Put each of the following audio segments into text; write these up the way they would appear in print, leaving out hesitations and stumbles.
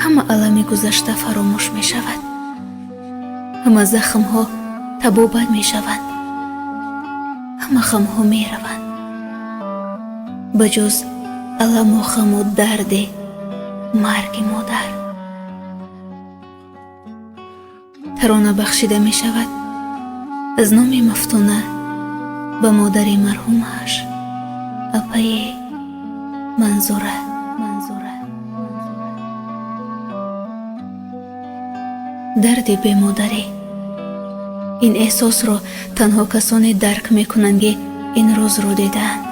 Ҳама алами гузашта фаромӯш мешавад, ҳама захмҳо табобат мешаванд, ҳама ғамҳо мераванд, ба ҷуз аламу ғаму дарди марги модар. Тарона бахшида мешавад аз номи Мафтуна ба модари марҳумаш, апаи Манзура. Манзура. Дарди бемодарӣ. Ин эҳсосро танҳо касоне дарк мекунанд, ки ин рӯзро дидаанд.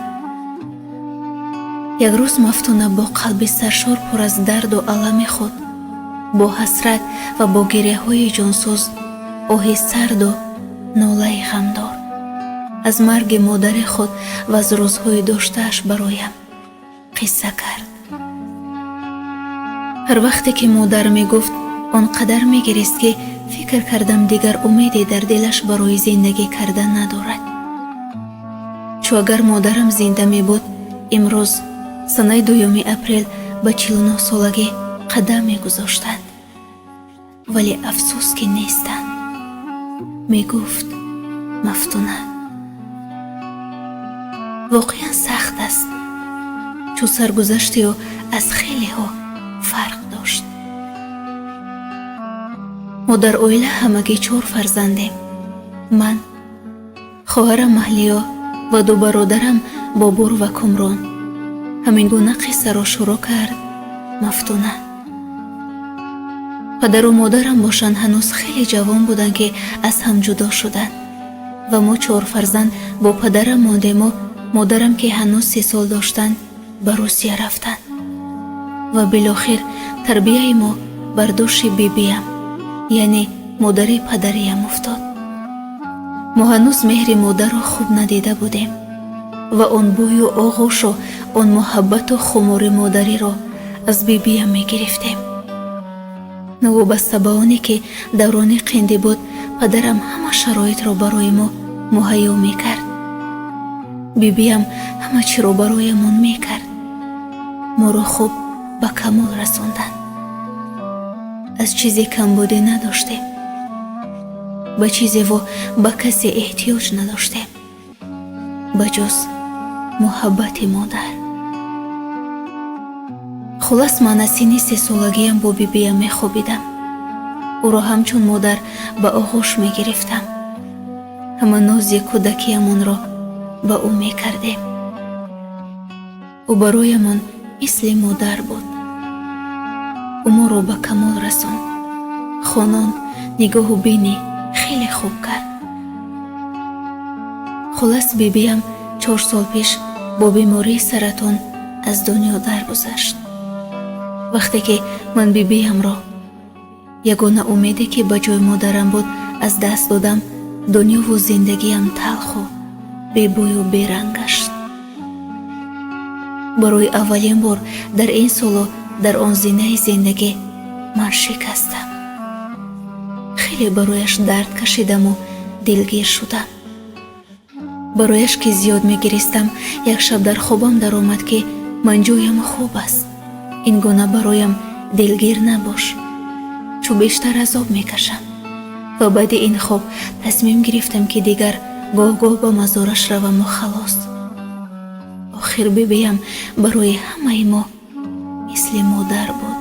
Як рӯз Мафтуна бо қалби саршор пур аз дарду алами худ, бо ҳасрат ва бо гиряҳои ҷонсӯз, оҳи сарду нолаи ғамдор аз марги модари худ ва аз рӯзҳои доштааш бароям қисса кард. Ҳар вақте ки модар мегуфт, он қадар мегирист, ки фикр кардам, дигар умеде дар дилаш барои зиндагӣ кардан надорад. Чу агар модарам зинда мебуд, имрӯз, санаи 2 апрел, ба 49-солагӣ қадам мегузоштанд. Вале афсӯс, ки нестанд, мегуфт Мафтуна. Воқеан сахт аст, чу саргузашти ӯ аз хелеҳо фарқ дошт. Мо дар оила ҳамагӣ чор фарзандем: ман, хоҳарам Маҳлиё ва ду бародарам Бобур ва Кумрон. Ҳамин гуна қиссаро шурӯъ кард Мафтуна. Падару модарам бошанд, ҳанӯз хеле ҷавон буданд, ки аз ҳам ҷудо шуданд, ва мо чор фарзанд бо падарам мондему модарам, ки ҳанӯз 3 сол доштанд, ба Русия рафтанд, ва билохир тарбияи мо бар дӯши бибиям, яъне модари падариям, уфтод. Мо ҳанӯз меҳри модарро хуб надида будем ва он бӯю оғӯшу он муҳаббату хумори модариро аз бибиям мегирифтем. Новобаста ба оне ки даврони қиндӣ буд, падарам ҳама шароитро барои мо муҳайё мекард, бибиям ҳама чиро бароямон мекард. Моро хуб ба камол расонданд, аз чизе камбудӣ надоштем, ба чизеву ба касе эҳтиёҷ надоштем, ба ҷуз муҳаббати модар. Хулас, ман аз синни 3-солагиам бо бибиям мехобидам, ӯро ҳамчун модар ба оғӯш мегирифтам, ҳама нози кӯдакиямонро ба ӯ мекардем. Ӯ бароямон мисли модар буд. Ӯ моро ба камол расонд, хонон, нигоҳу бини хеле хуб кард. Хулас, бибиям 4 сол пеш бо бемории саратон аз дунё даргузашт. Вақте ки ман бибиямро, ягона умеде ки ба ҷои модарам буд, аз даст додам, дунёву зиндагиам талху бебӯю беранг гашт. Барои аввалин бор дар ин солу дар он зинаи зиндагӣ ман шикастам. Хеле барояш дард кашидаму дилгир шудам. Барояш ки зиёд мегиристам, як шаб дар хобам даромад, ки ман ҷоям хуб аст, ин гуна бароям дилгир набош, чу бештар азоб мекашам. Ва баъди ин хоб тасмим гирифтам, ки дигар гоҳ-гоҳ ба мазораш раваму халос. Охир бибиям барои ҳамаи мо мисли модар буд.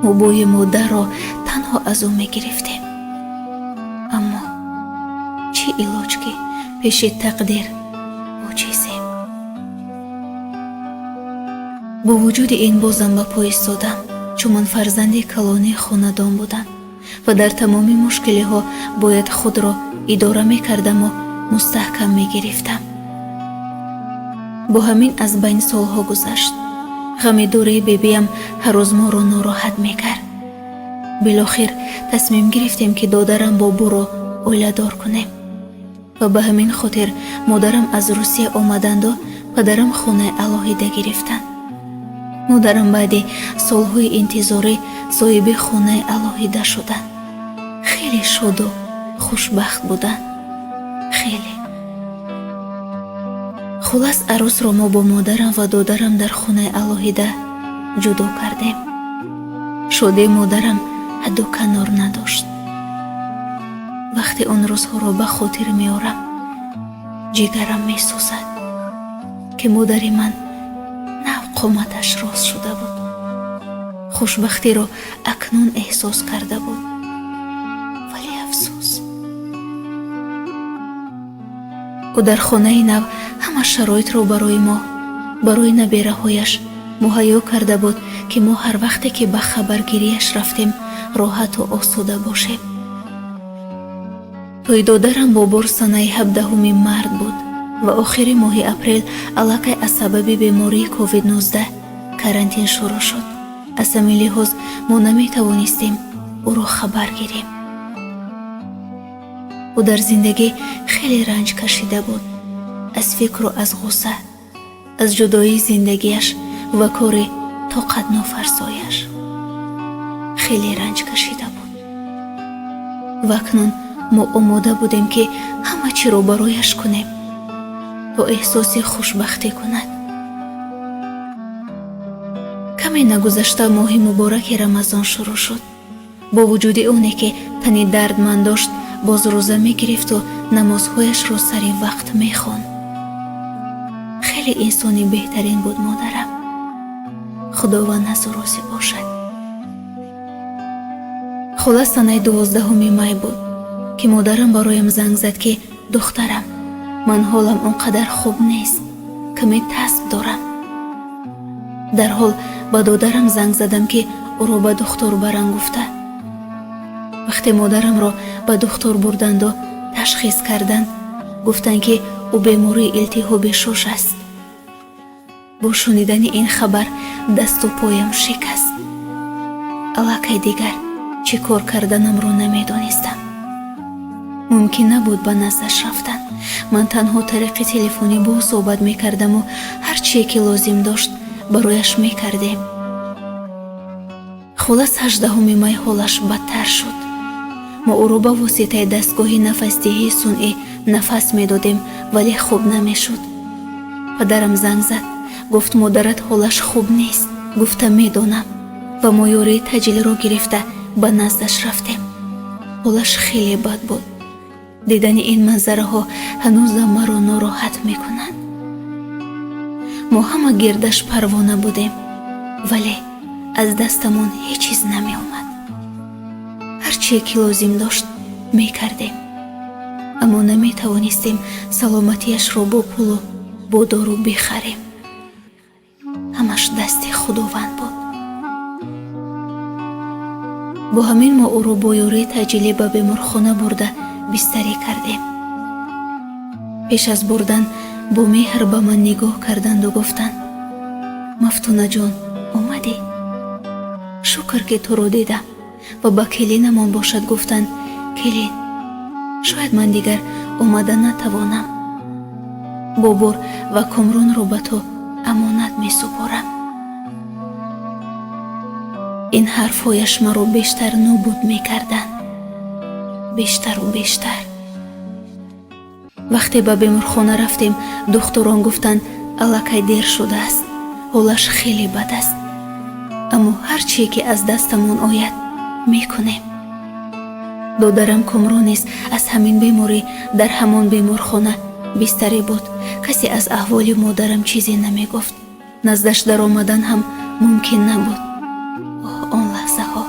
Мо бӯи модарро танҳо аз ӯ мегирифтем. Аммо чӣ илоҷ, ки пеши тақдир оҷизем. Бо вуҷуди ин бозам ба по истодам, чун ман фарзанди калонии хонадон будам ва дар тамоми мушкилиҳо бояд худро идора мекардаму мустаҳкам мегирифтам. Бо ҳамин аз байн солҳо гузашт. Ғами дурии бибиям ҳар рӯз моро нороҳат мекард. Билохир тасмим гирифтем, ки додарам Бобуро оиладор кунем, ва ба ҳамин хотир модарам аз Русия омаданду падарам хонаи алоҳида гирифтанд. Модарам баъди солҳои интизорӣ соҳиби хонаи алоҳида шуданд. Хеле шоду хушбахт буданд, хеле. Хулас, арӯсро мо бо модарам ва додарам дар хонаи алоҳида ҷудо кардем. Шодии модарам ҳадду канор надошт. Вақте он рӯзҳоро ба хотир меорам, ҷигарам месӯзад, ки модари ман нав қоматаш рост шуда буд, хушбахтиро акнун эҳсос карда буд. Вале афсӯс, ӯ дар хонаи нав ҳама шароитро барои мо, барои набераҳояш муҳайё карда буд, ки мо ҳар вақте ки ба хабаргирияш рафтем, роҳату осуда бошем. Тӯи додарам Бобур санаи 17 март буд ва охири моҳи апрел аллакай аз сабаби бемории COVID-19 карантин шурӯъ шуд. Аз ҳамин лиҳоз мо наметавонистем ӯро хабар гирем. Ӯ дар зиндагӣ хеле ранҷ кашида буд, аз фикру аз ғусса, аз ҷудоии зиндагиаш ва кори тоқатнофарсояш хеле ранҷ кашида буд. Ва акнун мо омода будем, ки ҳама чиро барояш кунем, то эҳсоси хушбахтӣ кунад. Каме нагузашта моҳи мубораки Рамазон шурӯъ шуд. Бо вуҷуди оне ки тани дардманд дошт, боз рӯза мегирифту намозҳояшро сари вақт мехонд. Хеле инсони беҳтарин буд модарам, Худованд аз ӯ розӣ бошад. Хулас, санаи 12 май буд, ки модарам бароям занг зад, ки духтарам, ман ҳолам он қадар хуб нест, каме тасб дорам. Дарҳол ба додарам занг задам, ки ӯро ба духтур баран гуфта. Вақте модарамро ба духтур бурданду ташхис карданд, гуфтанд, ки ӯ бемории илтиҳоби шуш аст. Бо шунидани ин хабар дасту поям шикаст. Аллакай дигар чӣ кор карданамро намедонистам. Мумкин набуд ба наздаш рафтан. Ман танҳо тариқи телефонӣ бо ӯ суҳбат мекардаму ҳар чие ки лозим дошт, барояш мекардем. Хулас, 18 май ҳолаш бадтар шуд. Мо ӯро ба воситаи дастгоҳи нафасдиҳии сунъӣ нафас медодем, вале хуб намешуд. Падарам занг зад, гуфт: «Модарат ҳолаш хуб нест», гуфта медонам. Ва мо ёрии таъҷилиро гирифта ба наздаш рафтем. Ҳолаш хеле бад буд. Дидани ин манзараҳо ҳанӯзам маро нороҳат мекунанд. Мо ҳама гирдаш парвона будем, вале аз дастамон ҳеҷ чиз намеомад. Ҳар чие ки лозим дошт, мекардем, аммо наметавонистем саломатиашро бо пулу бо дору бихарем. Ҳамаш дасти Худованд буд. Бо ҳамин мо ӯро бо ёрии таъҷилӣ ба беморхона бурда бистарӣ кардем. Пеш аз бурдан бо меҳр ба ман нигоҳ карданду гуфтанд: «Мафтунаҷон, омадӣ, шукр, ки туро дидам». Ва ба келинамон бошад гуфтанд: «Келин, шояд ман дигар омада натавонам, Бобур ва Комронро ба ту амонат месупорам». Ин ҳарфҳояш маро бештар нобуд мекарданд, бештару бештар. Вақте ба беморхона рафтем, духтурон гуфтанд, аллакай дер шудааст, ҳолаш хеле бад аст, аммо ҳар чие ки аз дастамон ояд, мекунем. Додарам Комрон низ аз ҳамин беморӣ дар ҳамон беморхона бистарӣ буд. Касе аз аҳволи модарам чизе намегуфт, наздаш даромадан ҳам мумкин набуд. Оҳ, он лаҳзаҳо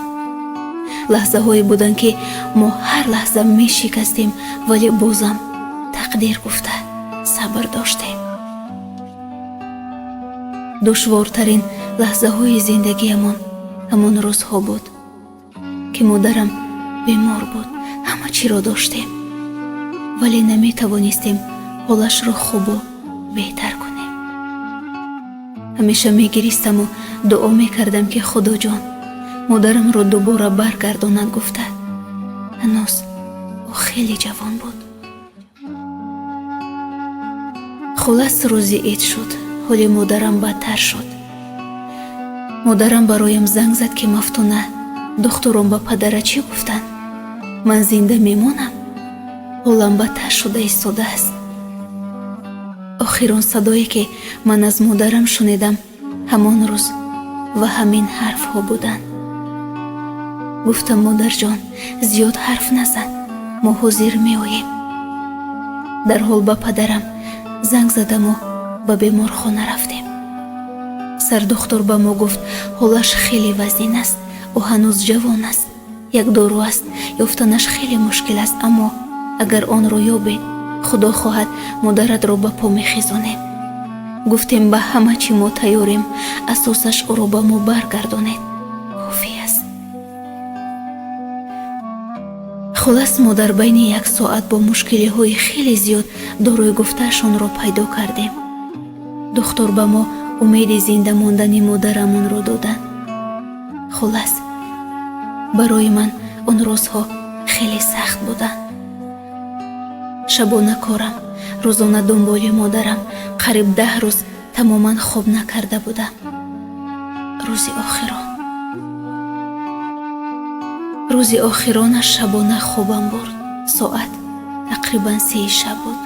лаҳзаҳое буданд, ки мо ҳар лаҳза мешикастем, вале бозам тақдир гуфта сабр доштем. Душвортарин лаҳзаҳои зиндагиамон ҳамон рӯзҳо буд, ки модарам бемор буд. Ҳама чиро доштем, вале наметавонистем ҳолашро хубу беҳтар кунем. Ҳамеша мегиристаму дуо мекардам, ки Худоҷон модарамро дубора баргардонад гуфта. Ҳанӯз ӯ хеле ҷавон буд. Хулас, рӯзи ид шуд, ҳоли модарам бадтар шуд. Модарам бароям занг зад, ки Мафтуна, духтурон ба падара чӣ гуфтанд? Ман зинда мемонам? Ҳолам бадтар шуда истодааст. Охирон садое, ки ман аз модарам шунидам, ҳамон рӯз ва ҳамин ҳарфҳо буданд. Гуфтам: «Модарҷон, зиёд ҳарф назан, мо ҳозир меоем». Дарҳол ба падарам занг задаму ба беморхона рафтем. Сардухтур ба мо гуфт: «Ҳолаш хеле вазнин аст, ӯ ҳанӯз ҷавон аст. Як дору аст, ёфтанаш хеле мушкил аст, аммо агар онро ёбед, худо хоҳад, модаратро ба по мехезонем». Гуфтем: «Ба ҳама чӣ мо тайёрем, асосаш ӯро ба мо баргардонед, кофӣ аст». Хулас, мо дар байни як соат бо мушкилиҳои хеле зиёд доруи гуфтаашонро пайдо кардем. Духтур ба мо умеди зинда мондани модарамонро доданд. Хулас, барои ман он рӯзҳо хеле сахт буданд. Шабона корам, рӯзона дунболи модарам. Қариб 10 рӯз тамоман хоб накарда будам. Рӯзи охиронаш шабона хобам бурд. Соат тақрибан 3-и шаб буд,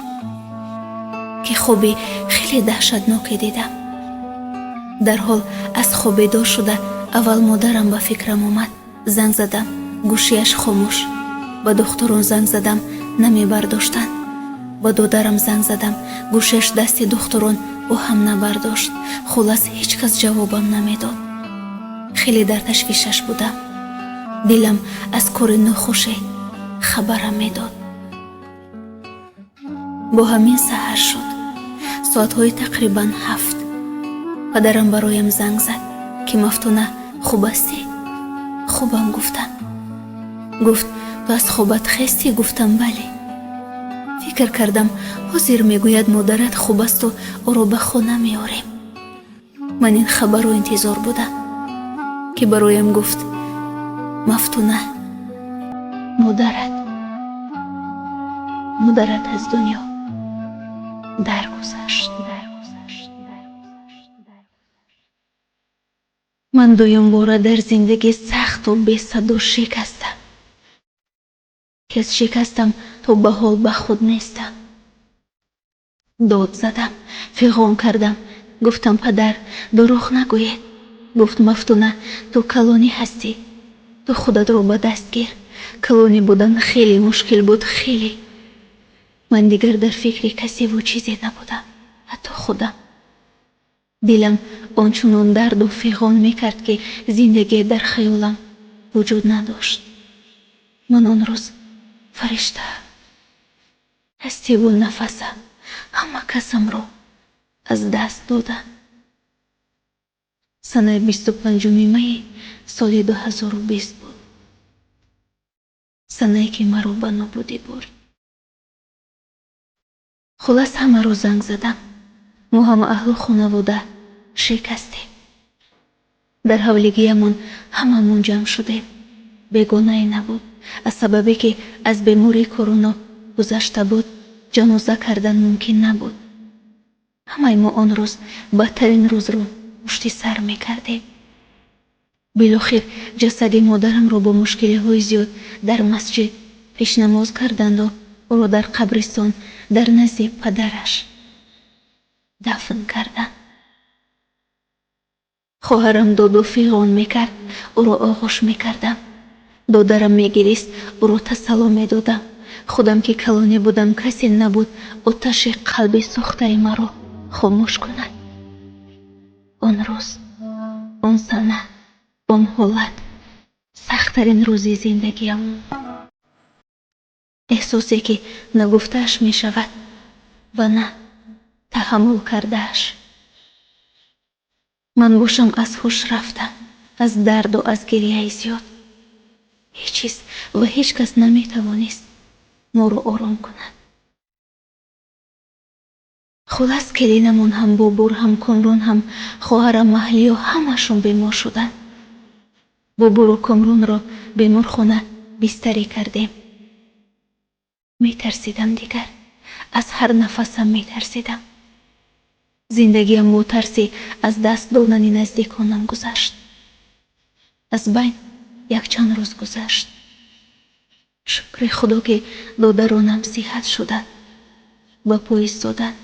ки хоби хеле даҳшатноке дидам. Дарҳол аз хоб бедор шуда, аввал модарам ба фикрам омад. Занг задам, гӯшияш хомӯш. Ба духтурон занг задам, намебардоштанд. Ба додарам занг задам, гӯшияш дасти духтурон, ӯ ҳам набардошт. Хулас, ҳеҷ кас ҷавобам намедод. Хеле дар ташвишаш будам, дилам аз кори нохуше хабарам медод. Бо ҳамин саҳар шуд, соатҳои тақрибан 7. Падарам бароям занг зад, ки: «Мафтуна, хуб ҳастӣ?» «Хубам», гуфтам. Гуфт: «Ту аз хобат хестӣ?» Гуфтам: «Бале». Фикр кардам, ҳозир мегӯяд, модарат хуб асту ӯро ба хона меорем. Ман ин хабарро интизор будам, ки бароям гуфт: «Мафтуна, модарат аз дунё даргузашт». Ман дуюмбора дар зиндагӣ сахту бесадо шикастам, ки аз шикастам то ба ҳол ба худ нестам. Дод задам, фиғон кардам, гуфтам: «Падар, дурӯғ нагӯед». Гуфт: «Мафтуна, ту калонӣ ҳастӣ, ту худатро ба даст гир». Калонӣ будан хеле мушкил буд, хеле. Ман дигар дар фикри касеву чизе набудам, ҳатто худам. Дилам ончунон дарду фиғон мекард, ки зиндагие дар хаёлам вуҷуд надошт. Ман он рӯз фаришта, ҳастиву нафасам, ҳама касамро аз даст додам. Санаи 25-уми майи соли 2020 буд, санае ки маро ба нобудӣ бурд. Хулас, ҳамаро занг задам. Мо ҳама аҳлу хонавода шикастем. Дар ҳавлигиямон ҳамамон ҷамъ шудем. Бегонае набуд. Аз сабабе ки аз бемории корона гузашта буд, ҷаноза кардан мумкин набуд. Ҳамаи мо он рӯз бадтарин рӯзро пушти сар мекардем. Билохир ҷасади модарамро бо мушкилиҳои зиёд дар масҷид пешнамоз карданду ӯро дар қабристон дар назди падараш дафн карданд. Хоҳарам доду фиғон мекард, ӯро оғӯш мекардам. Додарам мегирист, ӯро тасалло медодам. Худам ки калонӣ будам, касе набуд оташи қалби сӯхтаи маро хомӯш кунад. Он рӯз, он сана, он ҳолат сахттарин рӯзи зиндагиам. Эҳсосе, ки на гуфтааш мешавад ва на таҳаммул кардааш. Ман бошам, аз ҳуш рафтам, аз дарду аз гирияи зиёд. Ҳеҷ чиз ва ҳеҷ кас наметавонист моро ором кунад. Хулас, келинамон ҳам, Бобур ҳам, Комрон ҳам, хоҳарам Маҳлиё, ҳамашон бемор шуданд. Бобуру Комронро беморхона бистарӣ кардем. Метарсидам дигар, аз ҳар нафасам метарсидам. Зиндагиам бо тарси аз даст додани наздиконам гузашт. Аз байн якчанд рӯз гузашт. Шукри Худо, ки додаронам сиҳат шуданд, ба по истоданд.